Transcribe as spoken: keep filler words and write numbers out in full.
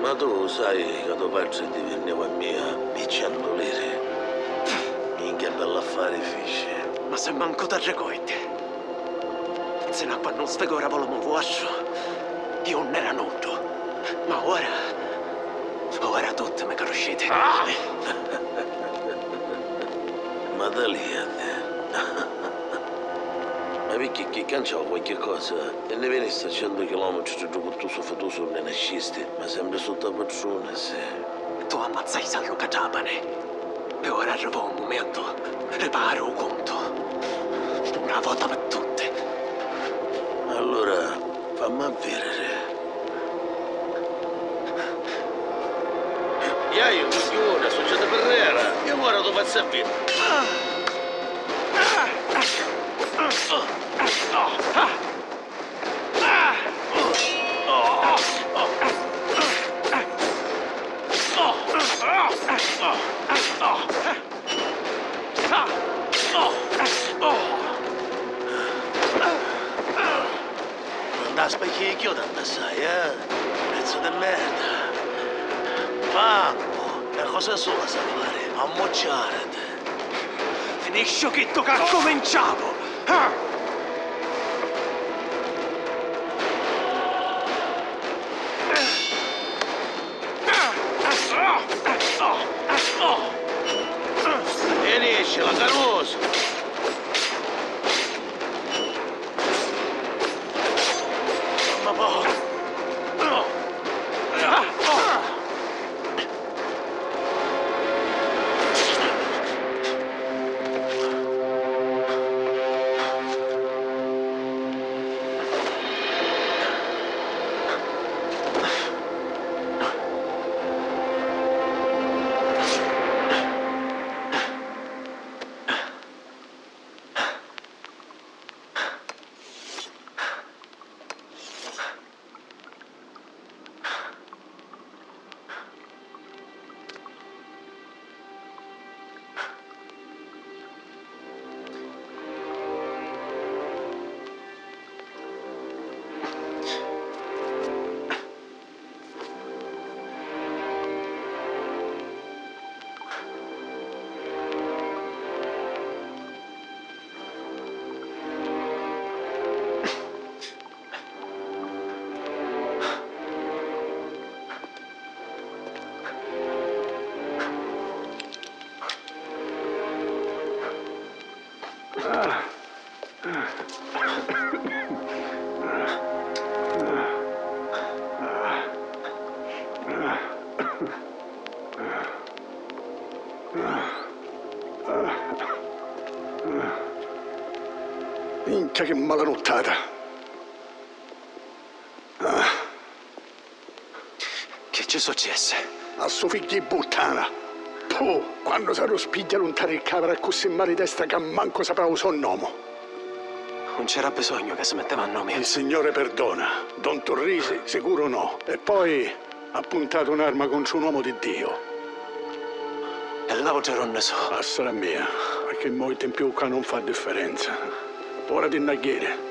Ma tu u sai ca to patri ti vinniu a mia pi centu liri? Minchia bell'affari fici! Ma se mancu t'arricordi! Nsinu a quannu u sfigurava l'omu vuostru, iu nun era nuddu. Ma ora, ora tutti mi canusciti. Ah! Ma talìati. Ma picchì, chi canciau qualchi cosa? E nni vinisti a centu chilometri di ddu puttusu futusu unni nascisti, ma sempri sutta patruna, sì. Tu ammazzasti a Luca Trapani. E ora arrivò u mumentu di pagari u cuntu. Na vota pi tutti. Allura, fammi a vidiri. Iaiu, cugghiuna, succedi pirrera. E ora tu fazzi a vidiri. Nun t'aspicchi chiù tantu assai, eh? Pezzu di merda. Pampu, e cosa sula sa fari? Ammucciariti. Finisciu chiddu ca accuminciavu! Ah! Finiscila, carusu! Mamma po! Minchia, chi mala nuttata! Chi ci successi? A stu figghiu di puttana! Puh! Quannu s'arruspigghia nun t'arriccavari accussì mali testa ca mancu saprà u so nomu! Nun c'era bisognu ca si mitteva a nomi. Il Signore perdona, don Turrisi sicuru no. E poi ha puntatu un'arma contru un omu di Diu. E l'àutri dunni su? Passala a mia, qualchi mortu in più ccà nun fa differenza. Ora ti nn'ha ghiri.